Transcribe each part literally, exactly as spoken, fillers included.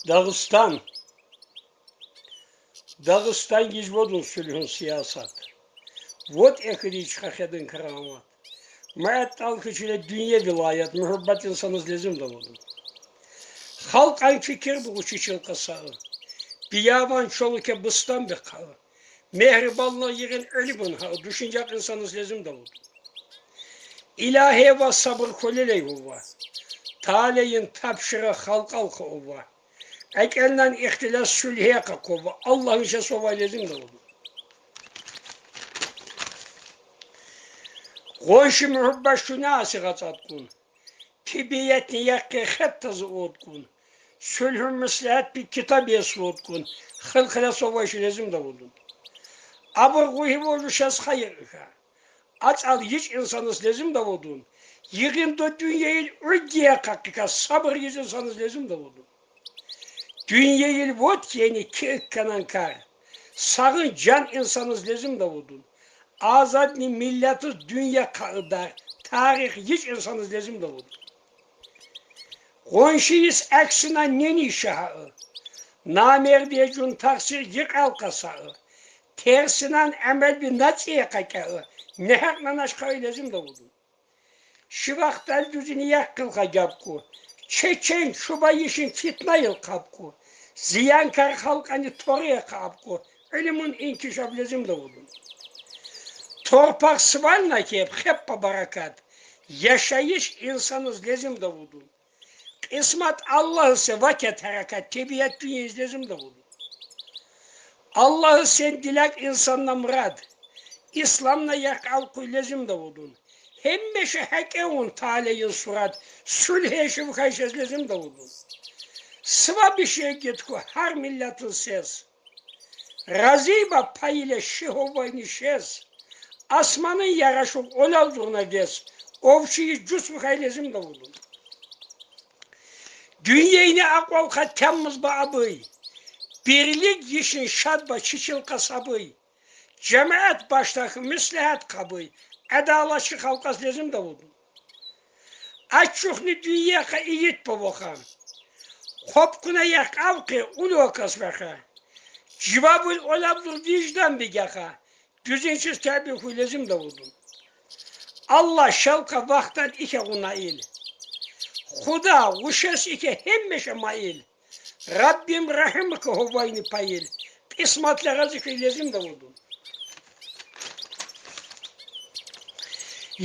Дагъыстан. Дагъыстан гьич водун сулгьун сиясат. Вод эхиди чӀехи хедин карамат. Муъаттал хьи чиле дуьнья вилаят, муьгьуьббат инсаниз лезим де водун. Халкьан фикир бугъу чичил къасаы. Биябан чолуке бустан бекъаы. Мегьрибанлыгъ йигъин илмун гьа, душунжакъ инсаниз лезим де водун. Илагьи ва сабур куьлелей гьува. Талейин тапшурыгъ халкьал хъувва. Экъелнан ихтилас сулгье къакъувва. Аллагьан ше совай лезим де водун. Къонши муьгьуьббат шуна асигъат аткун. Тибиятни якъи хетта зувуткун. Сулгьу меслигьат пи китаб ясувуткун. Хилхила совай ши лезим де водун. Абур гъуьгьи вожу шез хайир икъа. Ацӏал йич инсаниз лезим де водун. Йигъин до дуьньяйил уьрдия къакъикъа сабур йич инсаниз лезим де водун. Дуьньяйил вод яни ки икканан кар. Сагъын жан инсаниз лезим де водун. Азадни миллетиз дуьнья къаидар, тарих йич инсаниз лезим де водун. Къонши йис аксина нени шагьаы. Намердия жун тахсир йикъал къасаы. Терсинан амел би нацӏия къакъаы. Негьакъ нанач хъай лезим де водун. Ши вахтал дуьзини якъ къылгъа гапку. Чечен чуба йишин фитнайыл къапку. Зиянкар халкьани тория къапку. Илмун инкишаф лезим де водун. Торпакъ сувална кеп, хеппа баракат. Яшайыш инсаниз лезим де водун. Къисмат Аллагьысе вакет гьаракат, тибият дуьньяйиз лезим де водун. Аллагьысен дилек инсанна мурад. Исламна якъав къуй лезим де водун. Гьамиша гьакӏ авун талейин сурат, сулгье шивхай шез лезим де водун. Суваб ишигъ гетку гьар миллетин сес. Рази ба пайиле ши гьувайни шес. Асманын ярашув олал зурна вес. Овчийи жусвихай лезим де водун. Дуьньяйни акьвал хатяммуз ба абуй. Бирлик йишин шад ба чичил къасабуй. Жамаат башдахъ меслигьат къабуй. Адалатчи халкьаз лезим де водун. Ачухни дуьнья къа ийит ба ваха. Къопкъуна якъав къе улукъаз ваха. Живабул олаб зур виждан бигяха. Дуьзинчиз табий хьуй лезим де водун. Аллагь шалкъа вахтан икя гъуна ил. Худа гъушес икя гьамиша майил. Раббим рагьим ка гьувайни пайил. Къисматла рази хьуй лезим де водун.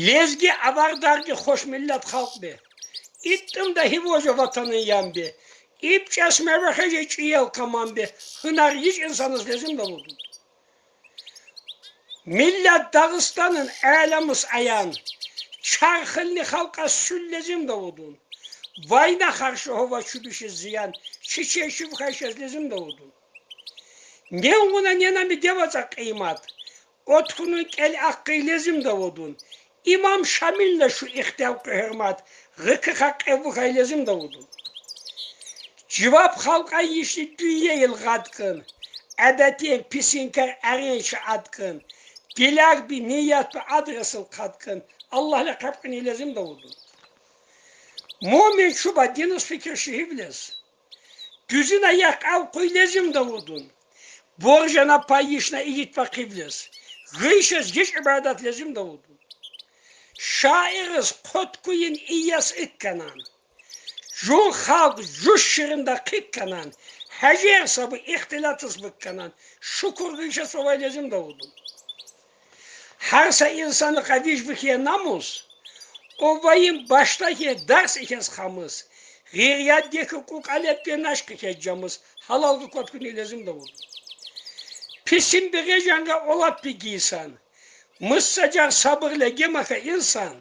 Лезги авардарги хуш миллет халкь бе. Иттим да гьи вожа ватанын ям бе. Ипчӏес мевахъ жи чӏиял къаман бе. Гьунар йич инсаниз лезим де водун. Миллет Дагъыстанын аламус аян. Чархилни халкьа сул лезим де водун. Вайна харш гьува чубишиз зиян. Чичей шивхай шез лезим де водун. Нен вуна ненами девацӏа къимат. Откунун кӏел ахъ хьуй лезим де водун. Имам Шамилна шу ихтияр къуй гьуьрмет. Гъикъи хакъ эввухай лезим де водун. Живаб халкьан йишни дуьньяйил гъаткъин. Адетин писинкар арин чи аткъин. Дилек би, ният би адресил къаткъин. Аллагьла къапкъуни лезим де водун. Муъмин чуба диниз фикир ши гьивлез. Дуьзина якъав къуй лезим де водун. Боржана пай йишна ийит вакъивлез. Гъийшез йич ибадат лезим де водун. Шаириз къоткъуьн ияс икканан. Жун халкь жуш ширинда къикканан. Гьажер сабур ихтилатсыз быкканан. Шукур гъийшез совай лезим де водун. Гьар са инсаныкъа виж вихье намус. Оввайин башда хьи дарс ихьез хамиз. Гъирят гекъи кӏукӏалеп генач къикъе жамиз. Гьалалгъа къоткъуьн лезим де водун. Писин бегежанга олап би гийсан. Муссажар сабурле гемаха инсан.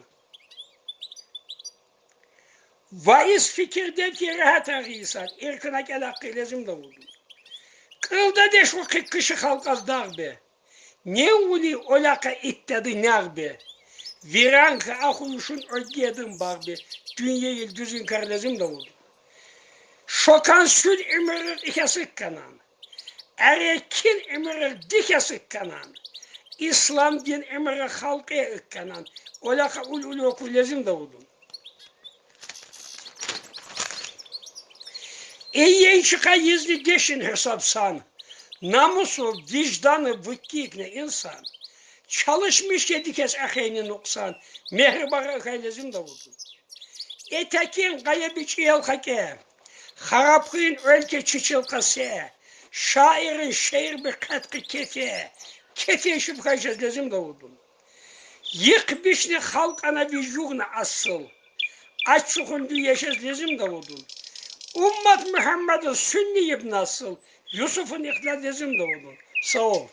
Ваиз фикир девки рагьат агъийсан. Иркина кӏел ахъ хьуй лезим де водун. Кӏылда деш ву къикъиши халкьаз дагъ бе. Нен вуни олакъа иттеди нагъ бе. Виран хьи ахуй шун огьедин багъ бе. Дуьньяйил дуьзин кар лезим де водун. Шокан сул уьмуьррихъ икьяс икканан. Эрекин уьмуьррихъ дикьяс икканан. Ислам дин уьмуьррихъ халкье икканан. Олакъа ул-ул окуй лезим де водун. Ey, ey, çıqa yizli deşin hesap-san. Namusu, vicdanı vıkkikne insan. Çalışmış ke dikes axeyni nuqsan. Mehri bağı kay lezim Davudun. Etekin qaya biç iyel xake. Xarapxıyn ölke çiçil qase. Şairin şeir bir qetqi kefe. Kefe şıbxayşez lezim Davudun. Yıqbişni xalq ana vijugna asıl. Aç çuxun dü yeşez lezim Davudun. Ummat Muhammedin sünni yib nasıl. Yusufun iqlad lezim Davudun. Sağ ol.